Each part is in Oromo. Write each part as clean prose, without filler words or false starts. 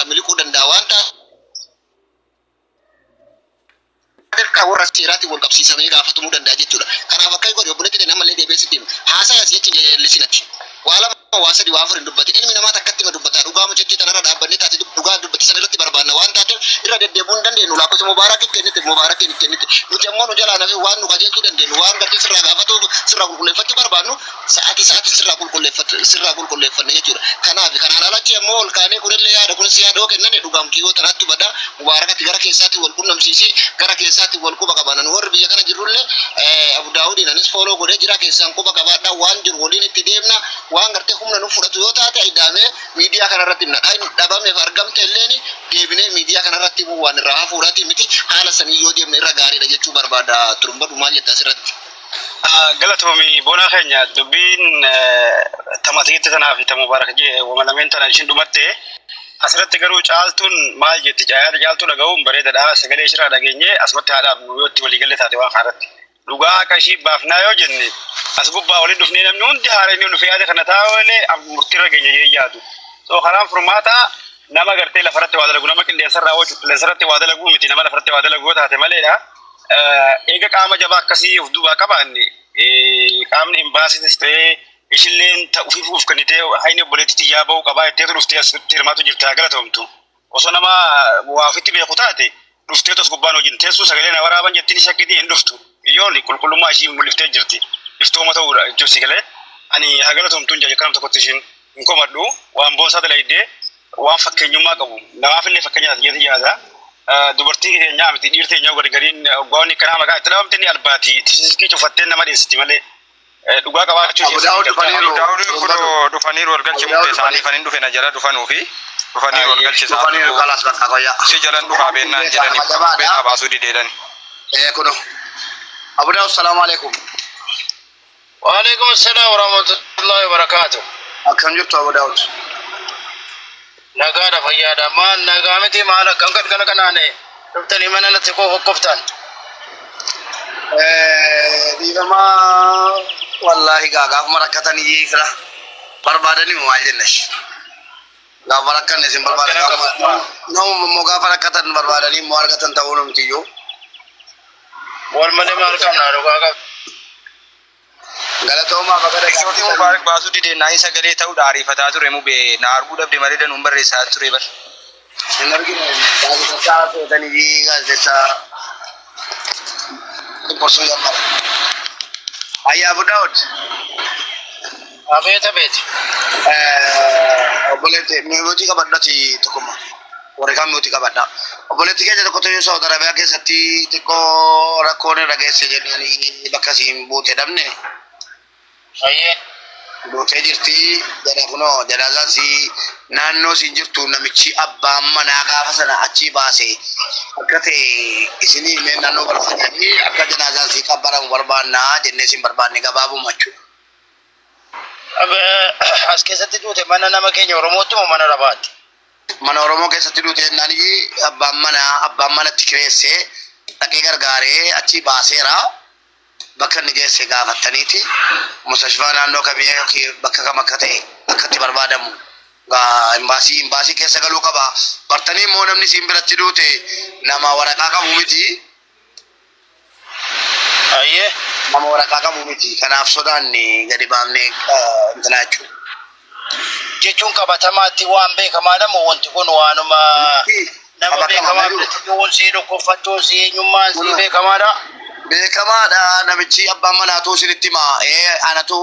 harkaa miliquu danda'a waan taateef kan warra seeraatiin wal qabsiisamee gaafatamuu danda'a jechuudha. Kanaaf akka godhi obboleetti ta'e namallee deebi'ee sitti hima. Haasaa asii achi hin jallisinati. Waa lama waa sadi waa afur hin dubbatin. Ilmi namaa takkatti ma dubbata. Dhugaa mucattii tanarra dhaabbannee taate dhugaa dubbatti sana irratti barbaanna waan taateef irra deddeebi'uu hin dandeenyu. Lakkoofsa Mubaarakiif kennite Mubaarakiin kennite. Nuti ammoo nu jalaa nafi waan nu qajeelchuu dandeenyu waan gartee sirraa gaafatuu sirraa qulqulleeffachuu barbaannu sa'aatii sa'aatii sirraa qulqulleeffatu sirraa qulqulleeffanne jechuudha. Kanaaf kanaan alatti ammoo ol kaanee kunillee yaada kunis yaada yoo kennane dhugaa mucayyoo tanaatti bada Mubaarakatti gara keessaatti wal qunnamsiisi gara keessaatti wal quba qabanan warri biyya kana jirrullee Abu Daawudiin anis fooloo godhee jira keessaan quba qabaadha waan jiru waliin itti deemna waan gartee humna nu fudhatu yoo taate idaamee miidiyaa kanarratti himna dhabameef argamte illeen deebinee miidiyaa kanarratti himuu waan irraa hafuudhaati miti haala sanii yoo deemne irra gaariidha jechuu barbaada turumbadu maal jetta asirratti. Galatoomi boonaa keenya dubbiin tamatiitti tanaa fi ta mubaarak jee wama lameen tana ishin dhumatte asirratti garuu caaltuun maal jetti yaada caaltuu dhaga'uun bareedaadha sagalee ishirraa dhageenye asumatti haa dhaabnu yoo itti waliigalle taate waan kanarratti dhugaa akka ishii baafnaa yoo jenne as gubbaa waliin dhufnee namni hundi haara inni dhufee yaada kana taa'ulee murtiirra geenye jee yaadu so karaan furmaataa nama gartee lafarratti waa dalagu nama qilleensarraa wacu qilleensarratti waa dalaguu miti nama lafarratti waa dalaguu taate maleedha. Eega qaama jabaa akkasii of duubaa qabaanne qaamni imbaasiitis ta'ee ishilleen ufiif uf kennitee hayni obboleettii tiyyaa ba'uu qabaa jetteetu dhuftee asitti hirmaatu jirti haa galatoomtu. Osoo nama waa ofitti beeku taate dhufteetu as gubbaan hojiin teessuu sagalee na waraaban jettiin shakkitii hin dhuftu. Biyyoon qulqullummaa ishii mul'iftee jirti. Iftooma ta'uudha jechuun si galee ani haa galatoomtuun jedhe kanam tokkotti ishiin hin komadhu waan boonsaa dalaydee waan fakkeenyummaa qabu namaaf illee fakkeenya taate jeetii yaada. Dubartiin keenyaa miti dhiirti keenyaa gadi gariin waan akkanaa maqaa itti dhabamte ni albaati. Tisikii cufattee nama dheessiti malee dhugaa qabaachuu Abu Daawud dhufaniiru. Abu Daawud kunoo dhufaniiru ol galchi murtee isaanii kan hin dhufe na jala dhufanuufi dhufaniiru ol galchi Dhufaniiru kalaas bakka qoyyaa. Si jalan dhufaa beennaan jedhani beennaa baasuu dideedhani. Eh kuno. Abu Daawud salaamu alaikum. Waalaikum assalam warahmatullahi wabarakatuh. Akkam jirtu Abu Daawud? Nagaadha fayyaadha. Maal nagaa miti maal akkam galgala kanaane dhuftanii mana natti koo hokkoftan. Dhiifama wallaahi gaa gaafuma rakkatanii fira barbaadanii maal jennash. Gaafa rakkanne isin barbaada gaafa namuma immoo gaafa rakkatan barbaadanii immoo argatan ta'uu numti iyyuu. Wal malee maal qabna dhugaa qabna. Galatoomaa baga Riisortii Mubaarak baasuu didee naayin sagalee ta'uudha ariifataa ture mube na arguu dhabde malee danuun barreessaa ture bar. Hin argine gaazexessaa feetanii fi gaazexessaa qorsuu jammara. Ayyaa Abu Daawud. Abeet abeet. Obboleetti mi'ootii qabadhati tokkummaa. Warri kaan mi'ootii qabadha. Obboleetti keenya tokkotu iyyuu Saawud Arabiyaa keessatti xiqqoo rakkoon irra geesse jennaan bakka isiin buute dhabne. Ayyee. Duutee jirti jedha kunoo janaazaan sii naannoo siin jirtu namichi abbaan manaa gaafa sana achii baase akka ta'e isinii himee naannoo barbaadanii akka janaazaan sii qabbaramu barbaannaa jennee isin barbaanne gabaabuma jechuudha. As keessatti duute mana nama keenya Oromootti moo mana Arabaatti? Mana Oromoo keessatti duute jennaan abbaan manaa abbaan manatti kireessee dhaqee gargaaree achii baaseera. Bakka inni geesse gaafattaniiti mustashfaa naannoo kamii yookiin bakka kam akka ta'e akka itti barbaadamu gaa imbaasii imbaasii keessa galuu qaba. Bartanii immoo namni isiin biratti duute nama waraqaa qabu miti. Ayyee. Nama waraqaa qabu miti. Kanaaf sodaanne gadi baafnee intinaa jechuudha. Jechuun qabatamaatti waan beekamaadha moo wanti kun waanuma nama beekamaa biratti du'uun sii dhukkubfachuun sii eenyummaan sii beekamaadha? Beekamaadha namichi abbaan manaatu isinitti hima ee anatu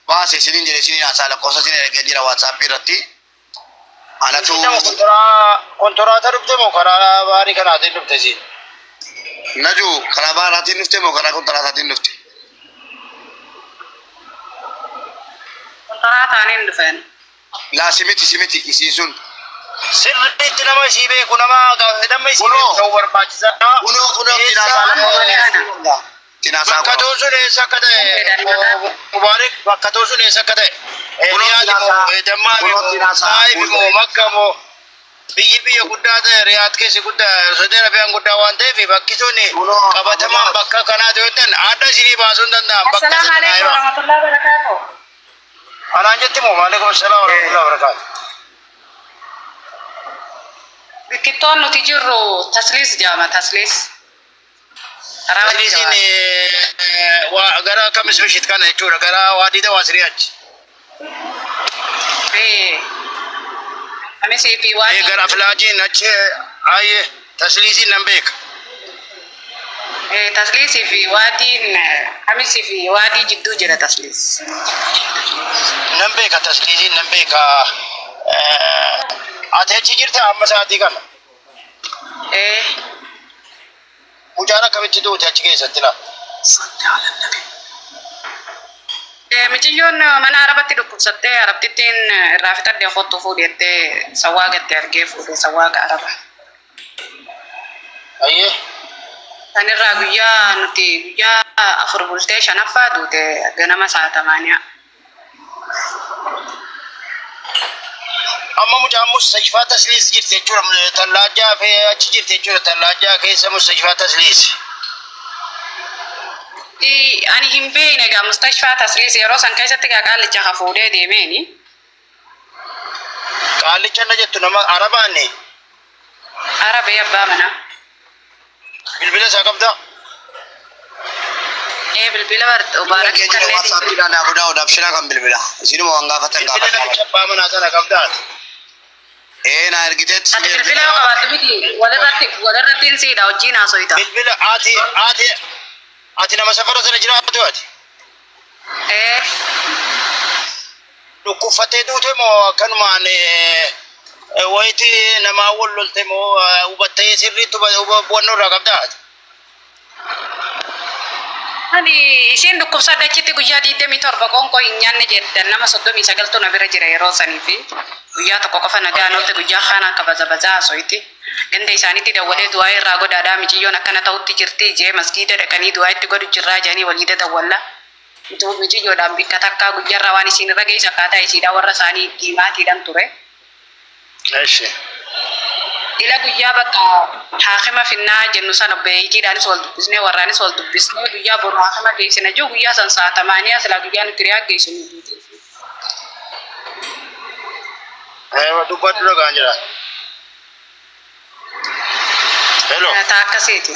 baase isiniin jedhe isiniin haasaa lakkoofsa isin ergee jira WhatsApp irratti. Anatu Isiin nama kontoraa kontoraata dhufte moo karaa baarii kanaatiin dhufte isiin? Naju karaa baaraatiin dhufte moo karaa kontiraataatiin dhufte? Kontoraataan hin dhufeen. Laa simiti simiti isiin sun. Sirriitti nama isii beeku nama nama isii beeku ta'uu barbaachisa. Kunoo kunoo tinaasaa Eessa tinaasaa bakka kunoo. ta'u sun eessa akka ta'e Mubaarik bakka ta'u sun eessa akka ta'e Kunoo Riyaad moo tinaasaa Dammaa kunoo moo tinaasaa Taayif moo Makka moo biyyi biyya guddaa ta'e Riyaad keessi guddaa Saudi Arabiyaan guddaa waan ta'eef bakki sun Kunoo qabatamaan bakka kanaa ta'e ta'an adda isinii baasuu hin danda'an bakka Assalaamu sana alaikum hima. warahmatullahi wabarakatuh. Anaan jetti moo maalaikum salaam warahmatullahi wabarakaatu. Hirkittoon nuti jirru Tasliis jedhama Tasliis. Karaa Tasliisiin Wajjawaa. gara kamis mishit kana jechuudha. Gara waadiida waasirii achi. Kamisii fi waadii. Gara Aflaajiin achi ayyee Tasliisiin nan beeka. Tasliisii fi waadiin kamisii fi waadii jidduu jira Tasliis. Nan beeka Tasliisiin nan beeka. Ati achi jirta amma sa'aatii kana. Mucaan akkamitti duute achi keessatti laa? Miciyyoon mana arabatti dhukkubsattee arabtittiin irraa fixadhee kottu fuudhi jettee sawwaaqa itti argee fuudhe sawwaaqa araba. Ayyee. Sanirraa guyyaa nuti guyyaa 4 bultee 5ffaa duute ganama sa'a 8. Amma mucaan mustashfaa Tasliis jirti jechuudha. Tallaajjaa fi achi jirti jechuudha. Tallaajjaa keessa mustashfaa Tasliis. Ani hin beekne egaa mustashfaa Tasliis yeroo san keessatti egaa qaallicha ka fuudhee deemeeni. Qaallicha na jettu nama Arabaanni. Arabee abbaa manaa. Bilbila isaa qabdaa? Ee bilbila Mubaarak Keenya kallee WhatsAppiidhaan Abu Daawud abshiraa kan bilbila. Isinuma waan gaafatan Bilbila gaafatan. namicha abbaa manaa sana qabdaa? Ee naa ergiteetti Ati bilbila yoo qabaatte miti walirratti walirratti hin siidha wajjin haasoyta. Bilbila ati ati ati nama safara sana jiraatu ati. Ee Dhukkubfattee duute moo akkanumaan wayitii namaa wal lolte moo hubattee sirriitti hubannoo irraa qabdaa ati? Ani isheen dhukkubsadde achitti guyyaa 27 qoonqoo hin nyaanne jettan nama 39tu na bira jira yeroo sanii fi guyyaa tokko qofa nagaan oolte guyyaa kaan akka baza bazaa haasoyti. Ganda isaaniitti dawwalee du'aa irraa godhaadhaa miciyyoon akkana ta'utti jirti jee masgiida dhaqanii du'aa itti godhu jirraa jedhanii walii dadawwalla. Utuu miciyyoodhaan bikka takkaa guyyarraa waan isiin irra geesse akkaataa isiidhaa warra isaanii itti himaatiidhan ture. Eshi. Ila guyyaa bakka haakima finnaa jennu sana beeytiidhaanis wal dubbisnee warraanis wal dubbisnee guyyaa boru haakima geessina jiru guyyaa san sa'a tamaaniyaa silaa guyyaa nuti riyaa geessinu duute. Dubbadhu dhagaan jira. Hello. Taa akkasiiti.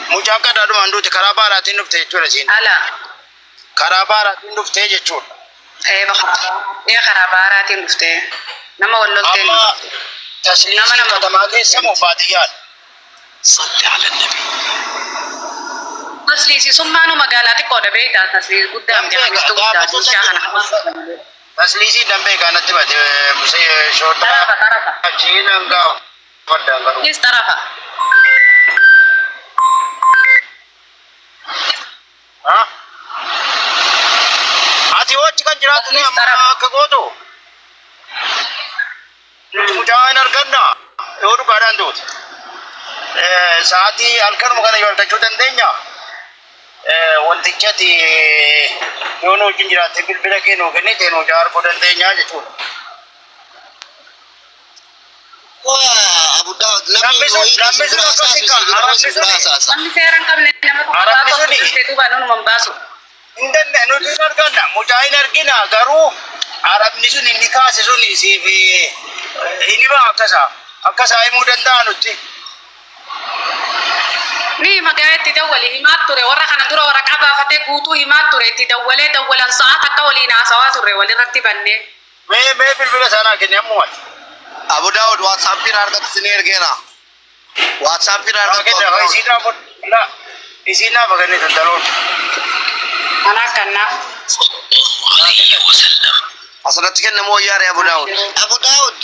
Mucaan qadaadhumaan duute karaa baaraatiin dhufte jechuudha isiin. Ala. Karaa baaraatiin dhufte jechuudha. Ee karaa baaraatiin dhufte. Nama wal lolteen Amma dhufte. Tasliisii Nama nama katamaa keessa moo baadiyyaadha? Tasliisisummaanuu magaalaa xiqqoodha beektaa tasliis guddaa miti hamistuu guddaa bishaa kana. Tasliisii dan beekaa natti bate shoortaa Tarafa tarafa. achiin hangaa faddaan garuu. Is tarafa. Ati hoo achi kan jiraattu ni amma akka gootu. Nuti mucaa hin arganna yoo dhugaadhaan duute. Sa'aatii halkanuma kana yoo argachuu dandeenya. Wantichati yoo nu wajjin jiraatte bilbila kee nuu kennite mucaa arguu dandeenya jechuudha. Waa Abu Daawud namni Namni sun wayii namni isin sun bira akkasi haasaasu ka isin bira arabni isin bira suni hasaasa. Namni seera hin qabne nama tokko arabni gaafa suni dubbistee duuba numa hin baasu. hin danda'e nuti hin arganna mucaa hin argina garuu arabni sun inni kaase sun siif hin hima akkasa akkasaa himuu danda'a nutti. Ni magaalaa itti dawwali himaa ture warra kana dura waraqaa baafatee guutuu himaa ture itti dawwalee dawwalan sa'aa takka waliin haasawaa turre walirratti bannee. Mee mee bilbila isaa naa kenni ammuma. Abu Daawud WhatsApp irraa argattu isin ergeera. WhatsApp irraa Naa argattu kenna Abu Daawud. isii naaf la isii naaf kenni tantaloon. Anaa kannaaf. Asirratti kennamu wayyaare Abu Daawud. Abu Daawud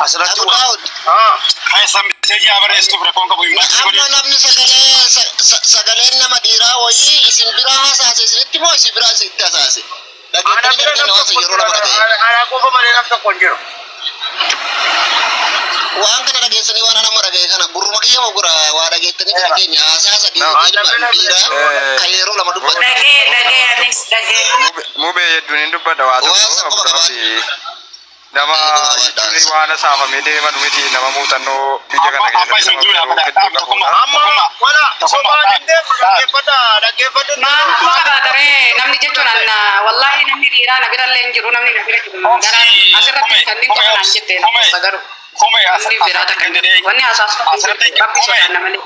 Asirratti Abu Daawud Ah. Keessa miseejii haa barreessituuf rakkoon qabu hin baasii amma godhi. namni sagalee sagaleen nama dhiiraa wayii isin biraa hasaase isinitti moo isin biraa isinitti hasaase? Ana Dhaggeeffatanii bira jarri nam hawaasa tokko yeroo lama dhaga'e. ana qofa malee nam tokko hin jiru. Waan kana dhageessanii waan nama dhaga'e kana gurruma kiyya moo gura waa dhageettanii jara keenya hasaasa Ana ilma dhiiraa kan yeroo lama dubbatu. Dhagee dhagee anis dhagee. Mubee hedduun hin dubbadha waa Waan tokko san Abu qofa qabaadhu. Daawud nama Qofa jechuun qabaadhu. waan saafamee deeman miti nama muuxannoo biyya kana Amma amma keessatti isin nama jiru yeroo dhaabata. hedduu Dhaab tokkummaa qabudha. Amma tokkummaa wala tokkummaa sobaan hin dhaab deemnu dhaab. dhaggeeffadha dhaggeeffadhu Maal kuma qabaataree namni jechuun anna wallaahi namni dhiiraa na birallee hin jiru namni na bira jiru nama garaa Obsi asirratti kume kanneen kume qofa naan obsi jette kume lakkoofsa garuu. Kume Wanni biraa asirratti takka hin kennee jiru. Wanni haasaasu asirratti rabbi kume sodaanna malee.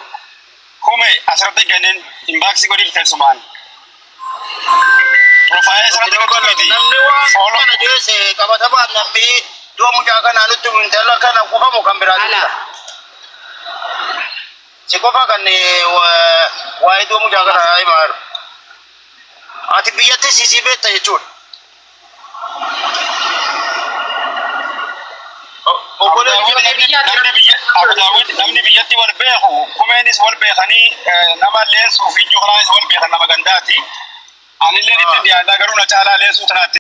kume asirratti kenneen inbox godhiif keessumaan. Profile asirratti godhati. Namni waan Follow. kana jeese qabatamaan namni du'a mucaa kanaa nutti intala kana kufamu kan biraatu Ala. jira. Si qofa kan waa'ee du'a mucaa kanaa himaa jiru. Ati biyyatti sisii beekta jechuudha. Obboleessi Namni biyya Abu Daawud namni biyyatti wal beeku kumeenis wal beekanii, nama leensuu fi ijoo kanaanis wal beekan, nama gandaati. Anillee itti dhiyaadhaa, garuu na caalaa leensuu tanaatti.